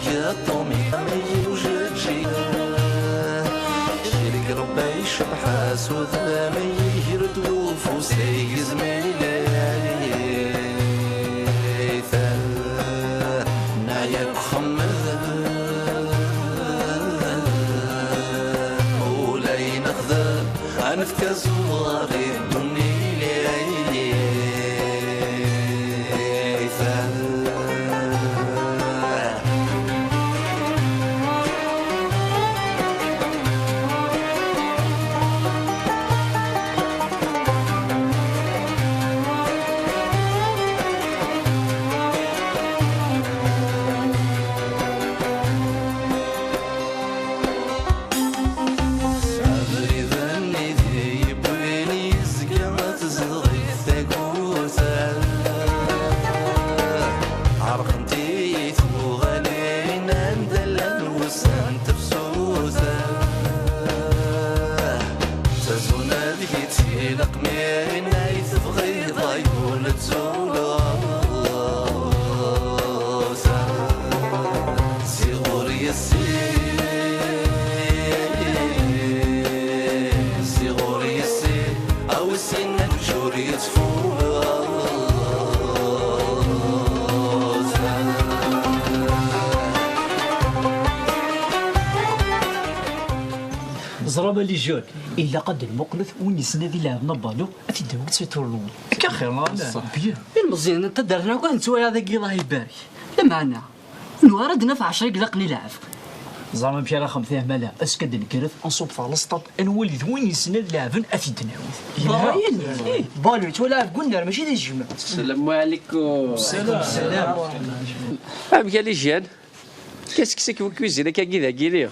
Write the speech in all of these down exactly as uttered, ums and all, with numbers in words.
يا طومي يا مي وجدجي، شريك ربي شبحة سودة مي يجرد وفوسي يزميلي. نعيا بخمد ولا ينخذ، أنفك زواري الدنيا. Abrid-nni d yewwin yezga tezdeɣ-it tagut. Ɛerqent-iyi tuɣalin anda llan wussan n tefsut. Tazuna deg-i tilaq mi ay tebɣiḍ ay ul tzuleḍ. Si ɣur yessi, si ɣur yessi, a wis yenna lǧur yettfur. Ẓra ma les jeunes, ilaq ad d-nmuqlet win yessnen ad ilɛeb n abalu, ad t-id-nawi si turlu. Akka xir, neɣ ala? Bien. Ilmeẓyen n taddart-nneɣ akk ad nettwali dagi, Allah ibarek. Lameɛna, ur nuɣal ara ad d-naf ɛecra i ilaqen i lɛeb. Ẓer amek ara xemtiɣ mala, azekka ad d-nekkret, ad nṣubb ɣer lesṭad, ad nwali d win yessnen ad lɛeben, ad t-id-nawi. Yelha. Balu yettwalɛeb deg unnar, mačči d ajejma. Sslam ɛlikum. Salam. Salam. Amek a les jeunes? Qu'est-ce que c'est que cuisine akka dagi?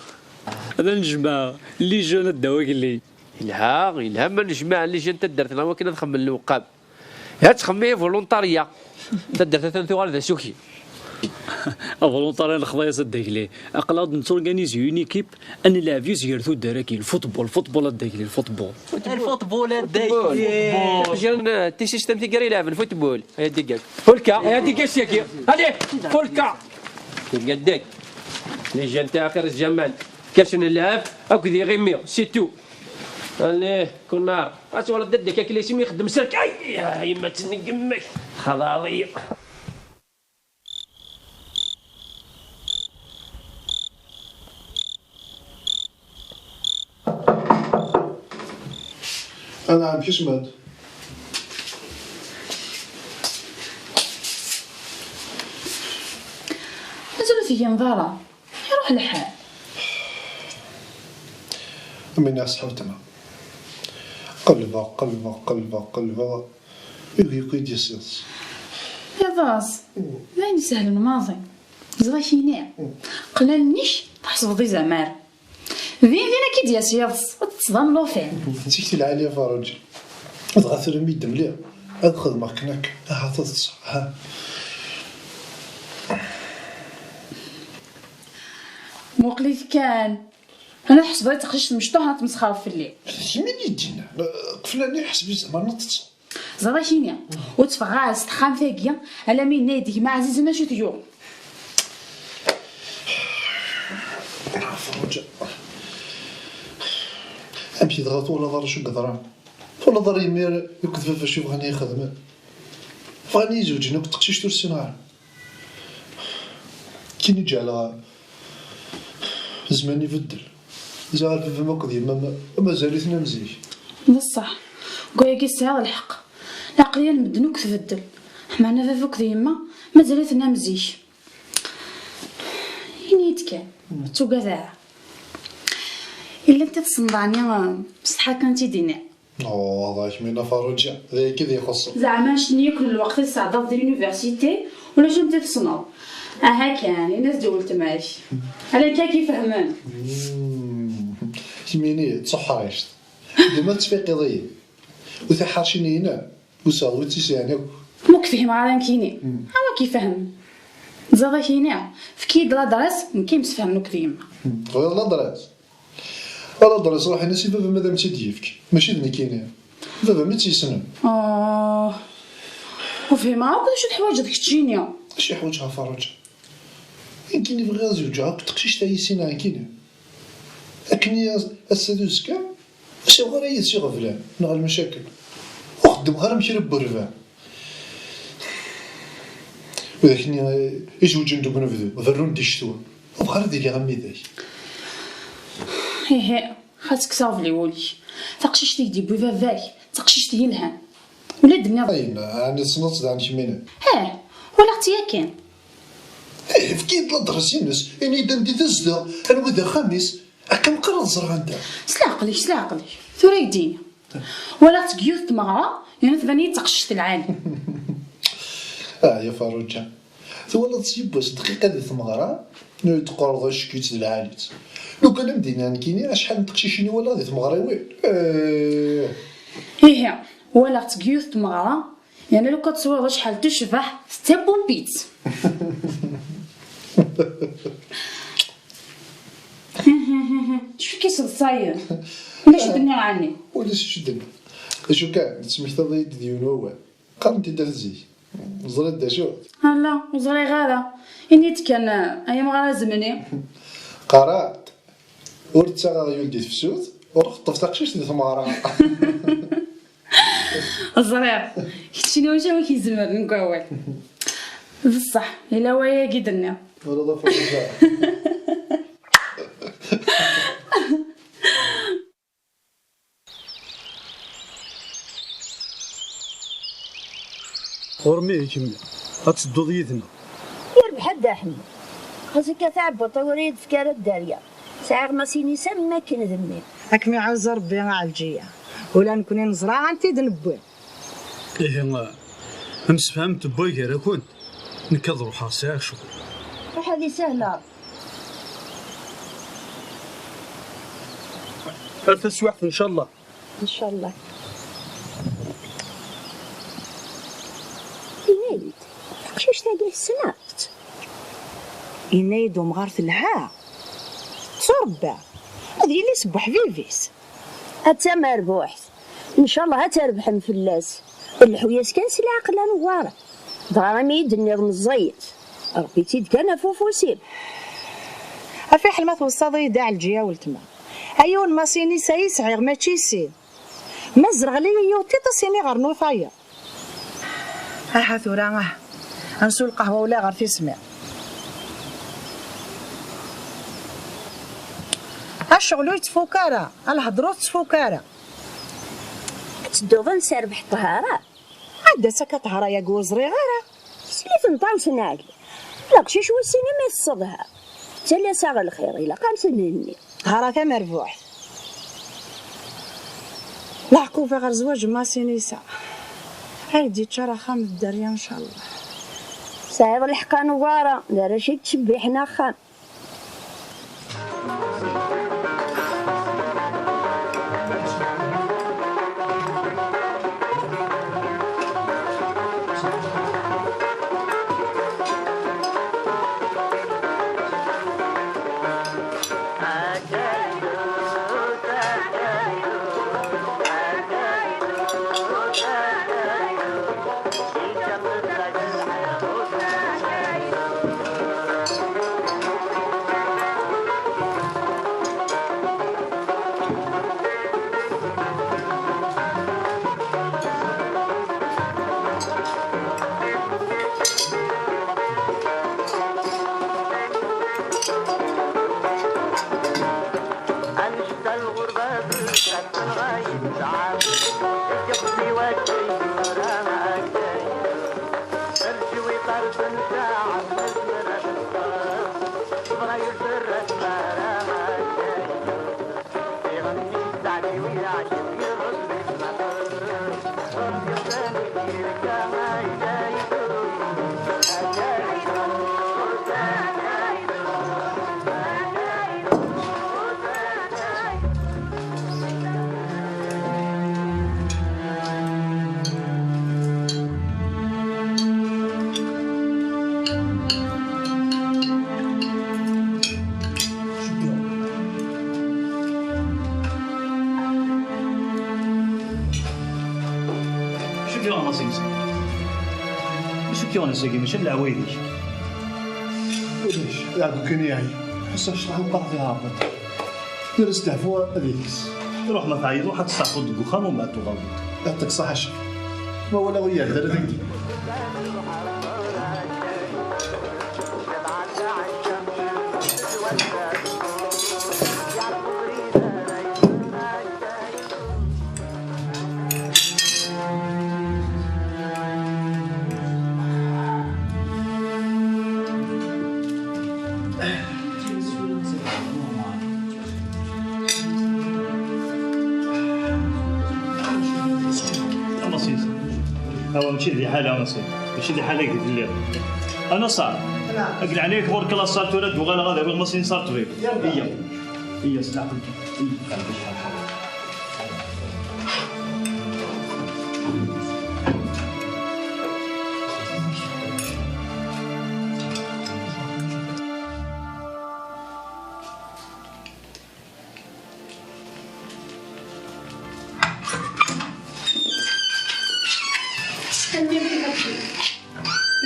Ad nejmeɛ les jeunes ad ddaw agellid. Yelha, yelha ma nejmeɛ les jeunes n taddart-nneɣ wakken ad xemmen lewqam. Ad txemmem i volontarya. Taddart atan tuɣal d asuki. Avolontarya nexḍa-yas a Dda Gli. Aql-aɣ-d netturganizi une équipe, ad nleɛb yis gar tuddar-agi, lfutbol, lfutbol a Dda Gli, lfutbol. Lfutbol a Dda Gli. Jan, eh, tisistemt i gar ilɛeben futbol. Ay a Dda Gli. Fulka, ay a Dda Gli syagi. Allez, Fulka. Dda Gli. Les jeunes ta axir zzman. Kac n lɛeb akked iɣimi, c'est tout. Allez, connard. Ad twalaḍ dadda-k akli s imi ixeddem sserk. Ay, ay, yemma tneggemek. Xḍaḍ-iyi. Anɛam, kecm-d. Mazal ur tegganeḍ ara. Iruḥ lḥal. Am win iɛṣeḥ weltma. Qellbeɣ, qellbeɣ, qellbeɣ, qellbeɣ. Yugi akk i d-yas yiḍes. Iḍes? Mm. D ayen isehlen maḍi. Ẓriɣ-k ini. Mm. Qlal nnek tḥesbeḍ izamar. Din din akka i d-yas yiḍes. Ur tettḍam lufan. Zik lɛali a Faruǧi. Dɣa tura mi d-mliɣ, ad xedmeɣ knak. Ahat ad ṭṭseɣ. Ha. Muqel-it kan. Ana ḥesbeɣ-itt d taqcict mecṭuḥa, ad tmesxer fell-i. Kemmini d-inna. Qeflani ḥesbi zeɛma neṭṭeṣ. Ẓriɣ-ak ini, ur tteffeɣ ara s texxamt-agi, alammi yenna-yi-d gma ɛzizen acu tgiḍ. Ferruǧa. Amek dɣa twalaḍ ara acu yeḍran? Twalaḍ ara imir akked baba acu bɣan ad iyi-xedmen? Bɣan ad iyi-zewǧen akked teqcict ur ssineɣ ara. Kini ǧeɛleɣ zzman ibeddel. Ziɣ ar baba-m akked yemma-m mazal-iten am zik. D ṣṣeḥ. Deg wayagi tesɛiḍ lḥeqq. Lɛeqliya n medden akk tbeddel. Meɛna baba akked yemma mazal-iten am zik. Ini-yi-d kan, ur ttugad ara. Illan tiṭ-nsen daɣni, eh, s tḥakant i d-ini. Oh, ɣer-k mina Ferruǧa, d ayagi i d-ixuṣṣen. Zeɛma annect-nni akk n lweqt i tesɛeddaḍ di l'université, ulac anta tessneḍ. Aha kan, ini-as-d i weltma-k. Ala akka i k-ifehmen. Mm. Kemmini d tuḥrict. Dima tettfiqiḍ-iyi. U tiḥercin-inem, ur sɛiɣ wi tt-isɛan akk. Ma ur k-fhimeɣ ara nekkini. Mm. Awa k-ifhem. Ẓriɣ-ak-ini, efk-iyi-d ladres, nekk imsefhamen akk d yemma. Mm. Tebɣiḍ ladres? Ala, ladres ruḥ ini-as i baba-m ad am-tt-id-yefk, mačči d nekkini. Baba-m i tt-yessnen. Oh, ur fhimeɣ akk d acu teḥwaǧeḍ keččini. Acu yeḥwaǧ ɣef Ferruǧa? Nekkini bɣiɣ ad zewǧeɣ akked teqcict-a yis-i neɣ nekkini. Akken i as-, ass-a d uzekka, ur sɛiɣ ara yid-s iɣeblan neɣ lmacakil. Ur xeddmeɣ ara am kra n werbaɛ. Widak-nni, eh, izewǧen deg unebdu, berrun-d di ccetwa. Ur bɣiɣ ara ad iliɣ am widak. Ihi, xas kkes aɣbel i wul-ik. Taqcict i k-d-yewwi baba-k, d taqcict yelhan. Ula d-nniɣ. Ayen, ɛni tessneḍ-tt daɣen kemmini? Eh, walaɣ-tt yakan. Eh, efk-iyi-d ladres-ines, ini-d anda i tezdeɣ, anwa d axxam-is, akka meqqar ad ẓreɣ anda. S leɛqel-ik, s leɛqel-ik. Tura i k-d-ini. Walaɣ-tt deg yiwet tmeɣra, yerna tban-iyi d taqcict lɛali. Ah, ya Farruǧa. Twalaḍ s yiwwas dqiqa di tmeɣra, ur d-teqqareḍ acku-tt d lɛali-tt. Lukan am d-iniɣ nekkini acḥal n teqcicin i walaɣ di tmeɣriwin. Eh. Ihi, walaɣ-tt deg yiwet tmeɣra, yerna lukan teswiḍ acḥal tecbeḥ, d tapumpit. Acu k-iseḍsayen? Ulac d-nniɣ ɛni? Ulac acu d-nniɣ. Acu kan, tettmektaḍ-iyi-d d yiwen wawal. Qqaren-t-id at zik. Ẓriɣ d acu. Ala, ur ẓriɣ ara. Ini-d kan, ay amɣar azemni. Qqaren-d, ur ttaɣ aɣyul di tefsut, ur xeṭṭef taqcict di tmeɣra. Ẓriɣ. Keččini mačči amek izemren deg wawal. Bṣeḥ, yella wayagi d-nniɣ. Wala d aferrǧa. Ɣur-m ihi kemmi, ad tedduḍ yid-neɣ. Yerbeḥ a Dda Ḥemmu. Xas akka taɛebbuṭ-iw ur iyi-d-tefka ara dderya. Sɛiɣ masinisa am wakken d mmi. Ad kem-iɛuzz Rebbi a Ɛelǧiya. Ula nekni neẓra anti d-newwi. Ihi, msefhamet wway gar-akent, nekk ad ruḥeɣ, sɛiɣ ccɣel. Ruḥ ad isahel Rebbi. Ar taswiɛt, ncallah. Ncallah. Ini-yi-d, taqcict-agi tessneḍ-tt? Yenna-yi-d umɣar telha. Tturebba. Ad yili s weḥbib-is. A tamerbuḥt. Ncallah ad trebḥem fell-as. Lḥu-yas kan s leɛqel a Newwara. Dɣa imi i d-tenniḍ meẓẓiyet, ṛebbi-tt-id kan ɣef ufus-im. Afiḥel ma tweṣṣaḍ-iyi-d a Ɛelǧiya weltma. A yiwen masinisa i sɛiɣ, mačči sin. Ma zerɣel-iyi yiwet tiṭ, a s-iniɣ rnu tayeḍ. Aha tura, aha. Ansu lqahwa ula ɣer tismi. A ccɣel ur yettfuk ara, a lhedra ur tettfuk ara. Ad tedduḍ ansa rbeḥ ṭṭhara? Ad d-tas akka ṭṭhara-yagi ur ẓriɣ ara. Slit n ṭawes n ɛli. Leqcic wis sin imi tesseḍha. Ttalaseɣ lxir, ilaq ad t-nhenni. Ṭṭhara tamerbuḥt. Leɛquba ɣer zzwaǧ n Masinisa. Ay d-iččar axxam d dderya, ncallah. Tesɛiḍ lḥeqq a Newwara, d arrac i yettcebbiḥen axxam. Acu k-yuɣen a Sidi? Acu k-yuɣen ass-agi? Mačči d leɛwayed-ik. Leɛdukini yaɛi, ḥess acṭaḥ uqerḥ di harbet. Tura steɛfu ad ikes. Ruḥ ma tɛeyiḍ, ruḥ ad testeɛfuḍ deg uxxam u mbeɛd tuɣaleḍ. Yeɛṭik ṣṣeḥḥa a ccix. Ma walaɣ ur iɛedda ara dagi. Amasin. Awa, mačči di ḥala, amasin. Mačči di ḥala i telliḍ. A Naṣer. Naɛam. Deg leɛnaya-k, ɣur-k laṣal tura, ad d-uɣaleɣ ad awiɣ amasin s ar ṭṭbib. Iyya. Iyya, s leɛqel. Iyya.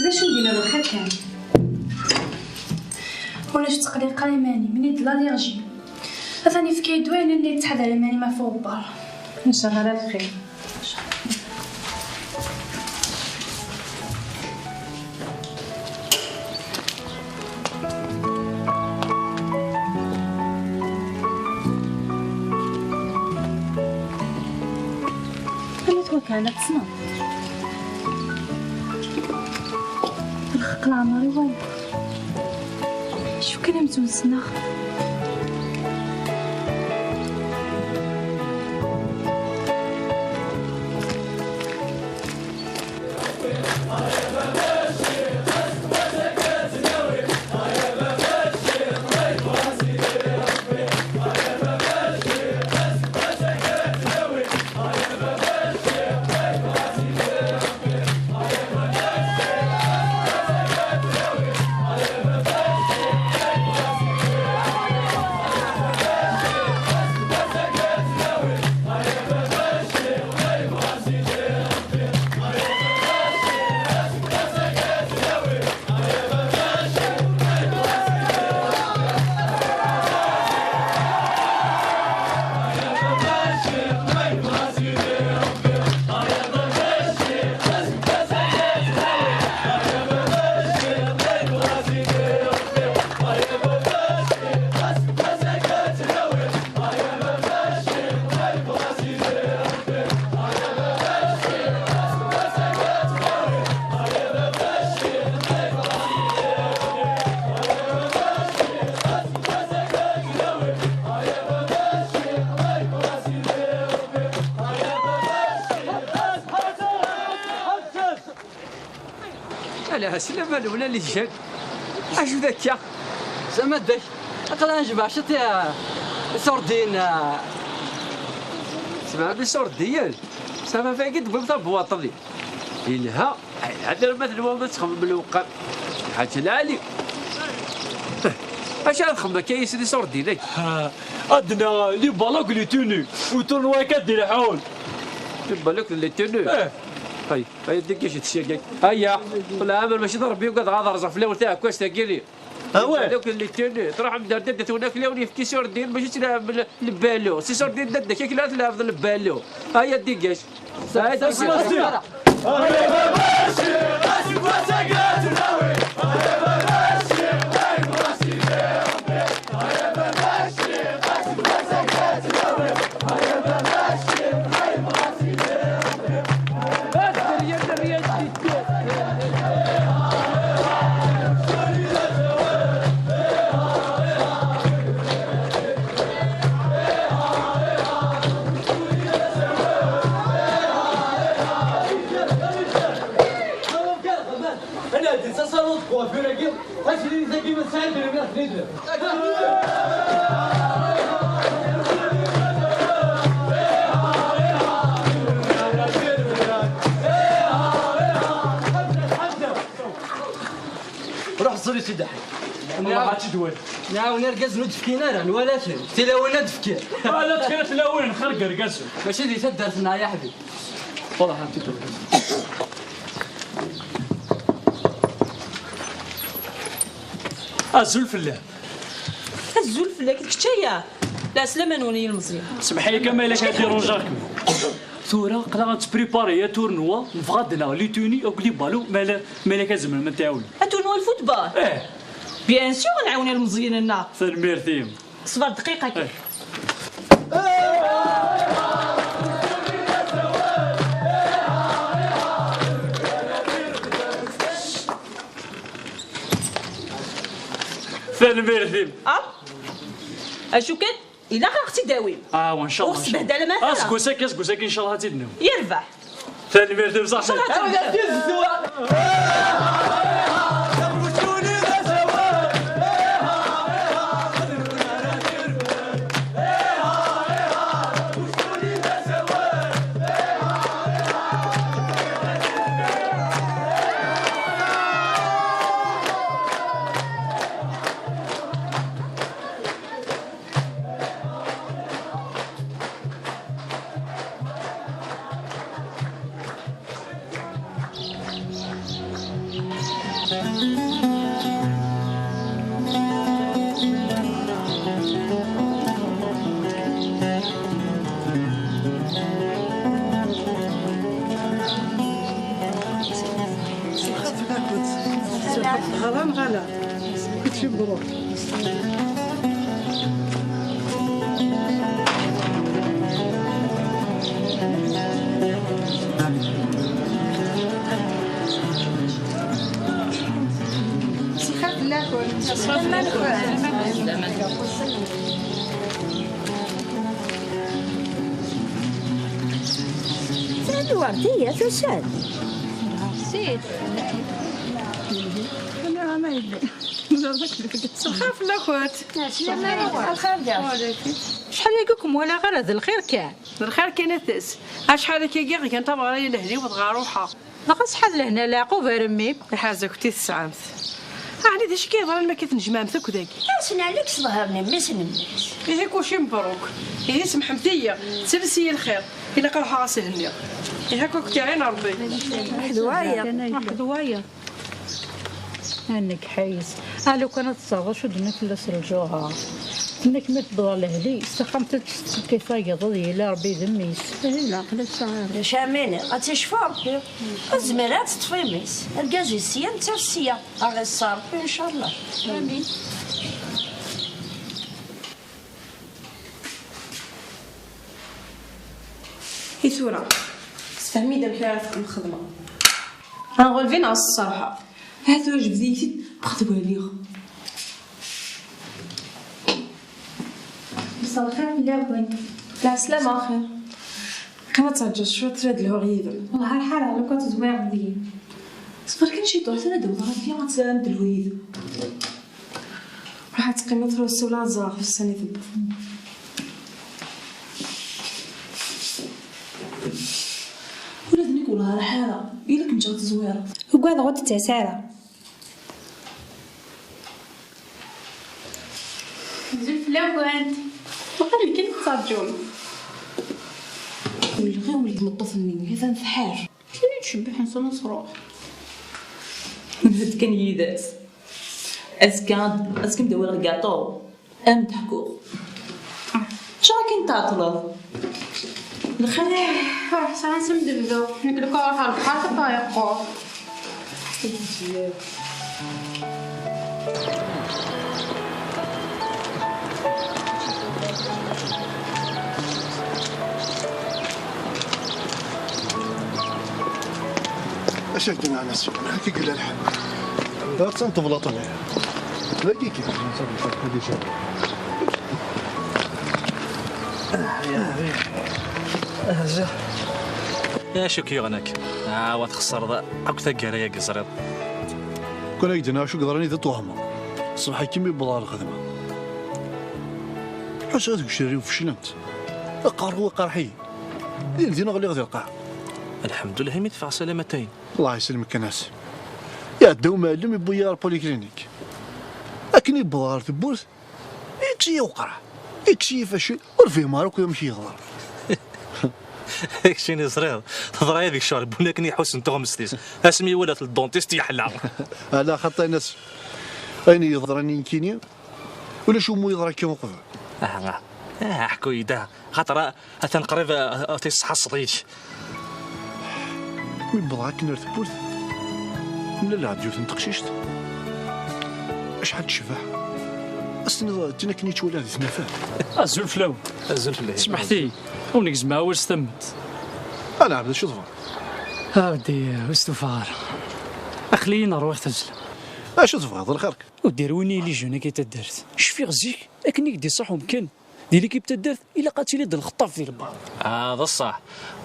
D acu i d-yenna lxir kan? Ulac ttqelliqeɣ iman-im, nni-d l'allergie. Atan yefka-yi-d wayen nni yettḥadar iman-im ɣef uɣebbar. Ncallah ala lxir. Anwa-t wakal, ad tessneḍ? Lxeq leɛmer i wayeḍ. Acu kan am ttun ssneɣ. Ala, sslam a Lewla Lijal. Acu d akka? Zama ddek, aql-aɣ njebbeɛ ciṭ i, iṣurdiyen, ah. Tebɛem iṣurdiyen? Zama fagi d-tewwim tabwaṭ-nni. Yelha, yelha, d arma tenwam ad txedmem lewqam. Lḥaǧa lɛali. Acu ara txedmem akka yis-sen iṣurdiyen-agi? Ha, ad naɣ les ballots, les tenues, u tournoi akka d-ileḥḥun. Les ballots, les tenues? Eh. Ay, ay, deg-, deg-, deg-, aya, leɛmer mačči d Rebbi ugadeɣ ad rẓeɣ fell-awen taɛekkazt-agi-nni. Awal. Akk les tenues, truḥem-d ar dadda-twen akli-wen yefk iṣurdiyen, mačči ad tleɛbem le-, lebalo. S iṣurdiyen n dadda-k akli ad tleɛbeḍ lebalo. Aya, deg-, aya, deg-, Ana d-ttaṣaluḍ deg wafir-agi. Taslit-agi ma tesɛiḍ lmir tenid. Ruḥ ẓer i Sidi Ḥaǧ. Nɛawen irgazen ur d-fkin ara, nwala-ten. Tilawin ad d-fkin. Ala kra tilawin n xir n yergazen. Mačči di taddart-nneɣ, ya ḥbib. Ferḥ, am-t-id-tebɣiḍ. Azul fell-am. Azul fell-ak, d kečč aya. Lɛeslama-nwen, ay ilmeẓyen. Semḥ-iyi kan ma yella kan dérangeɣ-kem. Tura aql-aɣ ad nettprépari aturnwa, nebɣa ad d-naɣ les tenues akked les ballons, ma yella, ma yella kan tzemrem ad n-tɛiwnem. Aturnwa n lfutbal? Eh. Bien sûr, ad nɛiwen ilmeẓyen-nneɣ. Tanemmirt-im. Ṣber dqiqa kan. Eh. Tanemmirt-im. Ah? Acu kan, ilaq ad ɣ-tt-id-tawim. Ah, wa, ncallah, ur ncallah. Sbehdal ama. Ah, seg wass-agi, seg wass-agi, ncallah ad tt-id-nawi. Yerbeḥ. Tanemmirt-im, ṣaḥit. Ɣran ɣala. Kečč mebṛuk. Ṣṣeḥḥa fell-akent. Ṣṣeḥḥa fell-akent. Lweṛdiya tusa-d. Sit. Aniɣ ma yelli? Ṣṣeḥḥa fell-akent. Lxir diɣ. Acḥal-agi ur kem-walaɣ ara, d lxir kan. D lxir kan a tas. Acḥal akka i ɣgan tameɣra i lehli-w dɣa ruḥeɣ. Dɣa acḥal lehna leɛqub ar mmi-m. Iḥaz-akent i tesɛamt. Ɛni d acu i k-yeḍran mi akka tnejmaɛemt akk dagi? Asen ɛlik s ḍher n mmi-s n mmi-s. Ihi kulci mebruk. Ihi semḥemt-iyi. Ttales-iyi lxir. Ilaq ad ruḥeɣ ad s-henniɣ. Ihi akka akk-tt-iɛin Rebbi. Waḥed wayeḍ. Waḥed wayeḍ. A nekk ḥayes. Ah, lukan ad teẓreḍ acu d-tenna fell-as lǧuher. Tenna-k mi tewweḍ ɣer lehli, s taxxamt ad tettsekki tayeḍ, ad yili Rebbi d mmi-s. Ihi leɛqel ad tesɛiḍ. Maca amini, ad tt-icfu Rebbi. Ur tezmir ara ad teṭṭef imi-s. Argaz-is sya, netta sya. Ad ɣ-iṣṣer Rebbi, ncallah. Amin. I tura, sefhem-iyi-d amek ara txedmeḍ lxedma. Aɣ ɣelbin ɣer ṣṣerḥa. Ha tura jbed-iyi-t-id, bɣiɣ ad waliɣ. Mselxir fell-awen. Lɛeslama. Axir. Kan ad terǧuḍ cwiṭ, tura ad lhuɣ yid-m. Wellah ar ḥareɣ lukan tezwireḍ deg-i. Ṣber kan ciṭuḥ, tura ad d-awḍeɣ akka ad d-lhu yid-m. Ruḥ ad teqqimeḍ tura ur ssiwleɣ ad ẓreɣ ɣef ussan i tewweḍ. Ula d nekk wellah ar ḥareɣ, yella kem-ǧǧeɣ tezwireḍ. Ugadeɣ ur d-tettas ara. Azul fell-awent. Waqil nekk i tettraǧum. Ur lliɣ i ul n tmeṭṭut-nni, atan tḥar. Kra yettcebbiḥen s uneṣruḥ. Nebded kan yid-s. Azekka, azekka ad m-d-awiɣ lgaṭu. Ad m-d-ḥkuɣ. Acu akken tɛeṭleḍ? Lxir. Ruḥ sɛan s m-d-bdu. Nekk lukan ruḥeɣ lebḥer, ṭṭaq yeqqur. Acu ak-d-nnan a Sidi? Amek i yella lḥal? Ur tt-nṭeblaṭ-nni. Dagi kan. Acu k-yuɣen akka? Ah, wa txeṣreḍ akk taggara-agi, ẓriɣ. Kun ak-d-nniɣ acu yeḍran i d twehmeḍ. Ṣṣbeḥ-agi mi wwḍeɣ ɣer lxedma, ḥusseɣ deg ucrir-iw feclemt. Aqerru iqerḥ-iyi. Din din ɣliɣ di lqaɛa. Lḥemdulleh imi teffeɣ salamata-yin. Allah yesselmek-as. Iɛedda umɛellem, yewwi-yi ɣer polyclinique. Akken i wwḍeɣ ɣer tewwurt, yekkes-iyi uqerḥ, yekkes-iyi facil, ur fhimeɣ ara akk amek i yeḍra. Keččini ẓriɣ, teḍra-yi deg ccɣel, win akken iḥussen tuɣmest-is. Asmi iwala-t le dentiste yeḥla. Ala xaṭi-ines. Ayen yeḍran i nekkini, ulac umu yeḍra akka uqbel. Ah, ah, ah, ḥku-yi-d, ah, xaṭer, ah, atan qrib, ah, ah, tiṣeḥḥa ṣṣdid. Mi wwḍeɣ akken ar tewwurt, nella lɛed yiwet n teqcict. Acḥal tecbeḥ! As-tiniḍ d tin akken i ttwaliɣ di tnafa. Azul fell-awen. Azul fell-ak. Smeḥt-iyi, ur negzem awal s tamemt. A lɛebd, acu tebɣa? A Rebbi, ur stufaɣ ara. Aql-iyi ṛwiɣ tazzla. Acu tebɣiḍ, lxir-k? Ur d-irwin i lijun-agi taddart. Cfiɣ zik, akken i k-d-iṣaḥ umkan, di l'équipe taddart, ilaq ad tili d lxeṭṭaf di lebbar. Ah, d ṣṣeḥ.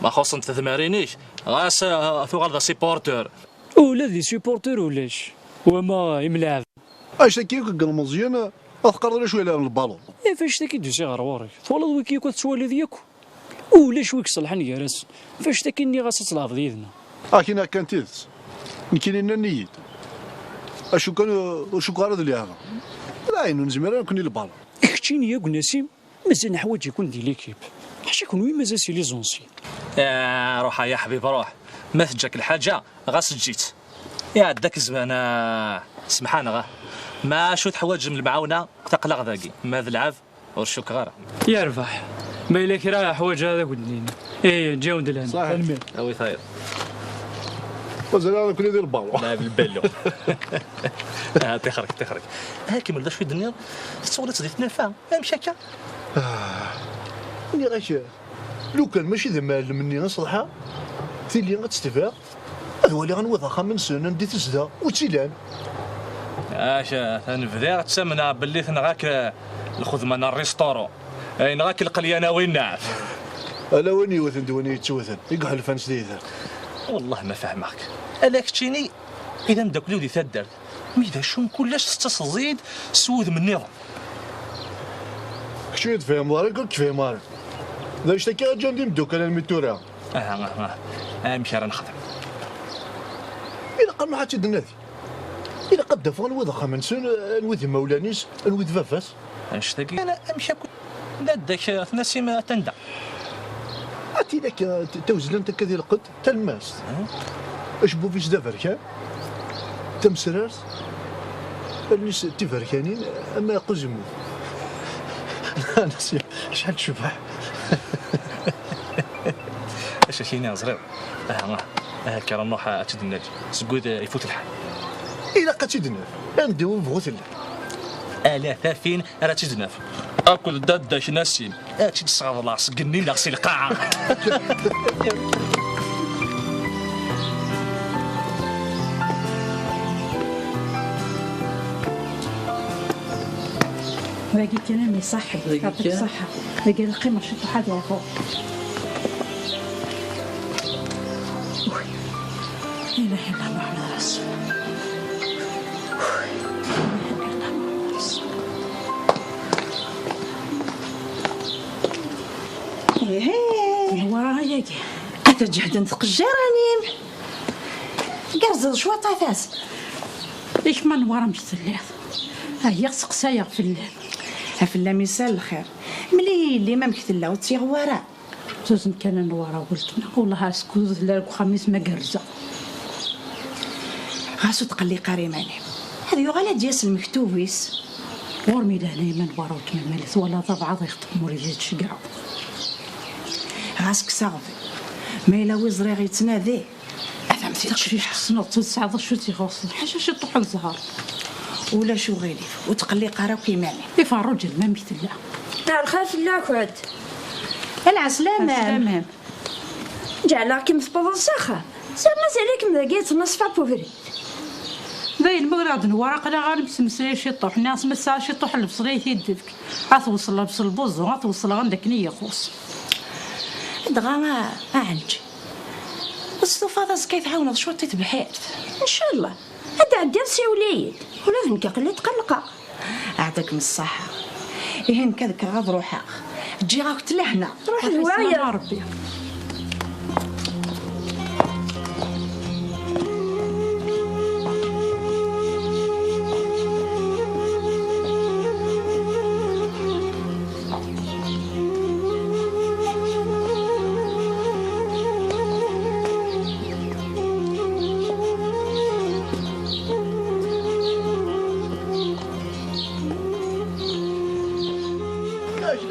Ma xuṣṣent tedmarin-ik, ɣas, ah, tuɣal d asupporter. Ula d supporter ulac. Wama imleɛben. Act-agi akk deg ilmeẓyen, ad teqqareḍ ulac wi ilɛeben lbalun. Ɣef act-agi d-usiɣ ɣer ɣur-k. Twalaḍ wiki akk ad tettwaliḍ yakk. Ulac wi iṣelḥen gar-asen. Ɣef act-agi nniɣ-as ad tleɛbeḍ yid-neɣ. Akin kan tidet. Nekkini nnan-iyi-d. Acu kan, ur cukkeɣ ara d lɛeba. D ayen ur nezmir ara nekkni lbalun. Keččini yakk Nasim, mazal neḥwaǧ-iken di l'équipe. Ḥaca kenwi mazal si les anciens. Ah, ruḥ ay aḥbib, ruḥ. Ma teǧǧa-k lḥaǧa, ɣas eǧǧ-itt. Iɛedda-k zzman, ah, semḥan, ah. Ma acu teḥwaǧem lemɛawna, aql-aɣ dagi. Ma d lɛeb, ur cukkeɣ ara. Yerbeḥ. Ma yella kra ḥwaǧeɣ ad ak-d-nini. Ih, ǧǧiɣ-d lhan. Ṣaḥit. Tanemmirt. Awi tayeḍ. Mazal ara nekkni di lbalu. Lɛeb lbalu. Ah, tixrek, tixrek. Ah, kemmel d acu i d-tenniḍ? Tettwaliḍ di tnafa. Amek akka? Ah, nniɣ-ak, lukan mačči d amɛellem-nni aṣeḍḥa, tili ad tt-tebɛeɣ, ad waliɣ anwa d axxam-nsen, anda i tezdeɣ, wi tt-ilan. Aca, atan bdiɣ ttamneɣ belli tenɣa-k lxedma n rrisṭuru, ay yenɣa-k lqelyan a winnat. Ala win yewten d win yettewten, i iḥulfan s tidet. Wellah ma fehmeɣ-k. Ala keččini i d ameddakel-iw di taddart. Mi d acu mkul ass tettaseḍ-iyi-d s wudem nniḍen. Kečč ur tefhimeḍ ara, ur k-fhimeɣ ara. D anect-agi ara ǧǧan d imeddukal almi d tura. Aha, aha, aha. Amek ara nexdem? Ilaq ad nruḥ ad tt-id-nadi. Ilaq ad d-afeɣ anwa d axxam-nsen, anwa d imawlan-is, anwa d baba-s. Anect-agi, ana amek akk dadda-k, eh, Nasim, atan da? Ad tili akka, t-, tawezlant akka di lqedd, talmast. Hmm. Acebbub-is d aberkan, tamesrart, allen-is d tiberkanin, ama iqquz yemmut. Nasim, acḥal tcebbeḥ. Acu kini ẓriɣ. Aha, aha. Aha, kker ad nruḥ ad tt-id-nadi. Seg wid, eh, ifut lḥal. Ilaq ad tt-id-naf. Anda ur bɣu tella. Ala tafin ara tt-id-naf. Akked dadda-k Nasim. Ad tt-id-sɣeḍleɣ seg igenni neɣ si lqaɛa. Dagi kan a mmi, ṣaḥḥi. Dagi kan. Yeɛṭik ṣṣeḥḥa. Dagi lqima ciṭuḥ ad yeɛfu. Ui. La ilaha illallah Muḥemmed Rasul. Ui. La ilaha illallah Muḥemmed Rasul. Ihi. Newwara ayagi. Ata ǧehden tqejjirin-im. Gerzeḍ cwiṭ a tas. Ik ma Newwara amek telliḍ? Ɛyiɣ seqsayeɣ fell-am. A fell-am isal lxir. Mel-iyi yelli-m amek tella, ur tt-yeɣwi ara. Tuzen kan a Newwara weltma. Wellah askud tella deg uxxam-is ma gerrzeɣ. Ɣas ur tqelliq ara iman-im. Ad yuɣal ad d-yas lmektub-is. Ɣur-m i leɛnaya ma Newwara weltma, mali twalaḍ abɛaḍ ixeṭṭeb ur yi-d-tceggɛeḍ. Ɣas kkes aɣbel. Ma yella wi ẓriɣ yettnadi. Ad am-t-id-cfiɣ. Taqcict tessneḍ-tt, ur tesɛiḍ acu tt-ixuṣṣen. Ḥaca ciṭuḥ n zzher. Ulac uɣilif, ur tqelliq ara akk iman-im. I Ferruǧa, amek tella? Lxir fell-akent. Lɛeslama. Lɛeslama. Ǧeɛleɣ-kem tewwḍeḍ s axxam. Ziɣ mazal-ikem dagi yettnaṣfa ubrid. Dayen, ma ur aɣ-d-newwara aql-aɣ ara nemsmeslay ciṭuḥ. Nniɣ-as ma tesɛa ciṭuḥ n lebṣel i t-id-tefk. Ad t-wesleɣ s lbuẓu, ad t-wesleɣ anda akken i yi-ixuṣṣ. Dɣa, a, a Ɛelǧi. Ur testufaḍ azekka i tɛawneḍ cwiṭ i tebḥirt? Ncallah. Ad d-tɛeddiḍ siwel-iyi-d. Ula d nekk aql-i tqellqeɣ. Ɛṭikem ṣṣaḥa. Ihi nekk ad kkreɣ ad ruḥeɣ. Ǧǧiɣ-ak-d lehna. Ruḥ d wayeḍ. Ṛebbi.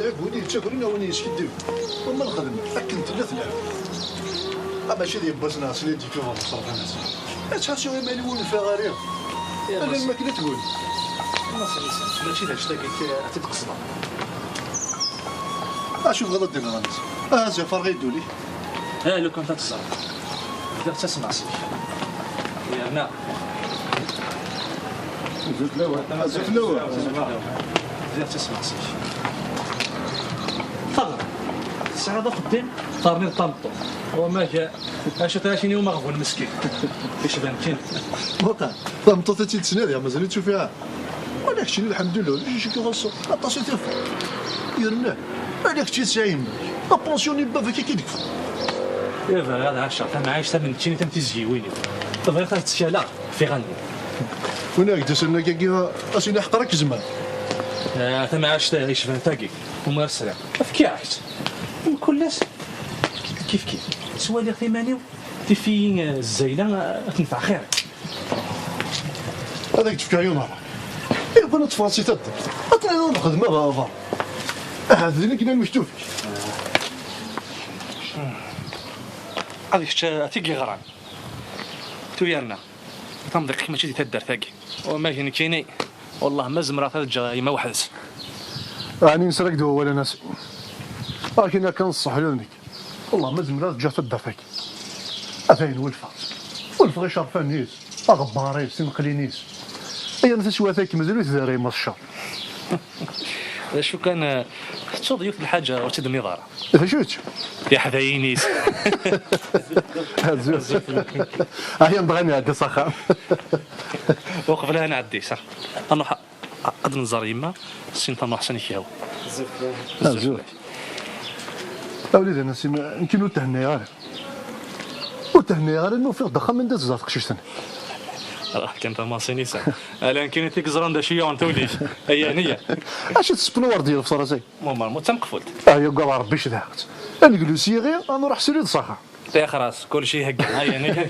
Win yettakren a win yeskiddib. Uma lxedma akken tella tella. A mačči d yiwwas neɣ snin d-yekki ɣer ṣṣerf-nnes. Ad ttḥassuɣ iman-iw ur nfiɣ ara. Ala lmakla tgul. Mačči d anect-agi ad t-id-qesdeɣ. Acu tebɣiḍ ad d-iniḍ a Mass? Ah, ziɣ ferɣ-iyi-d ul-ik. Ah, lukan ad teẓreḍ. Bdiɣ ttasmeɣ seg-k. Yerna. Azul fell-awen. Azul fell-awen. Bdiɣ ttasmeɣ seg-k. Faḍel, tesɛiḍ axeddim, terniḍ tameṭṭut. Wama ga, acu tɛacin i umaɣbun meskin. Icban kan. Muqel, tameṭṭut ad tt-id-tesniḍ, ya mazal ur tt-tufiḍ ara. Wala keččini, lḥemdullah, ulac acu k-ixuṣṣen. Aṭas i tufiḍ. Yerna, ala kečč i tesɛim. Apensyon n baba-k i k-id-kfeɣ. Iba, ad ɛaceɣ tamɛict am neččini tam tizyiwin-iw. Bɣiɣ ad ttkaleɣ f iɣallen. Win i ak-d-usan akkagi, a s-iniɣ ḥqer ak zzman. Ah, tamɛict yecban tagi, umar sriɣ. Efk-aɣ-tt. Mkul ass, kif kif. Ttwaliɣ iman-iw, tif-iyi, eh, zzayla, eh, ad tenfeɛ xir. Ad ak-d-fkeɣ yiwen ara. Iban ad teffɣeḍ si taddart. Ad tɛiwneḍ lxedma ɣer beṛṛa. Ahat din i yella lmektub-ik. Ad kečč, eh, a t-ig-iɣran. Tuyerna. Tamḍiqt-ik mačči di taddart-agi. Wama g nekkini, wellah ma zemreɣ ad ǧǧeɣ yemma weḥd-s. Ɛni nesra-k-d wawal a Nassim. Akken akka nṣeḥ ula d nekk. Wellah ma zemreɣ ad ǧǧeɣ taddart-agi. Atan welfeɣ. Welfeɣ icerfan-is, aɣebbar-is, tineqlin-is. Ayen taswiɛt-agi mazal ur t-derra yemma teccer. D acu kan, eh, tettuḍ yiwet n lḥaǧa ur tt-id-tenniḍ ara. D acu-tt? Tiḥdayin-is. Azul. Ayen dɣa nɛeddi s axxam. Uqbel ad nɛeddi, sa. Ad nruḥ a-, ad nẓer yemma, sin tamuḥsin ikhaw. Azul. A wlidi a Nassim, nekkini ur thennayeɣ ara. Ur thennayeɣ ara mi ufiɣ-d axxam anda tezdeɣ teqcict-nni. Raḥ kan tamasin-is. Ala nekkini i k-yeẓran d acu yuɣen tuli-k. Aya niya. Acu tespenwareḍ di lebṣer-a-s-agi? Mumarmu d tameqfult. Ah, yagad Rebbi cedhaɣ-tt. Ad neglu s yiɣi, ad nruḥ srid s axxam. Ṭixer-as, kulci ihegga. Aya niya kan.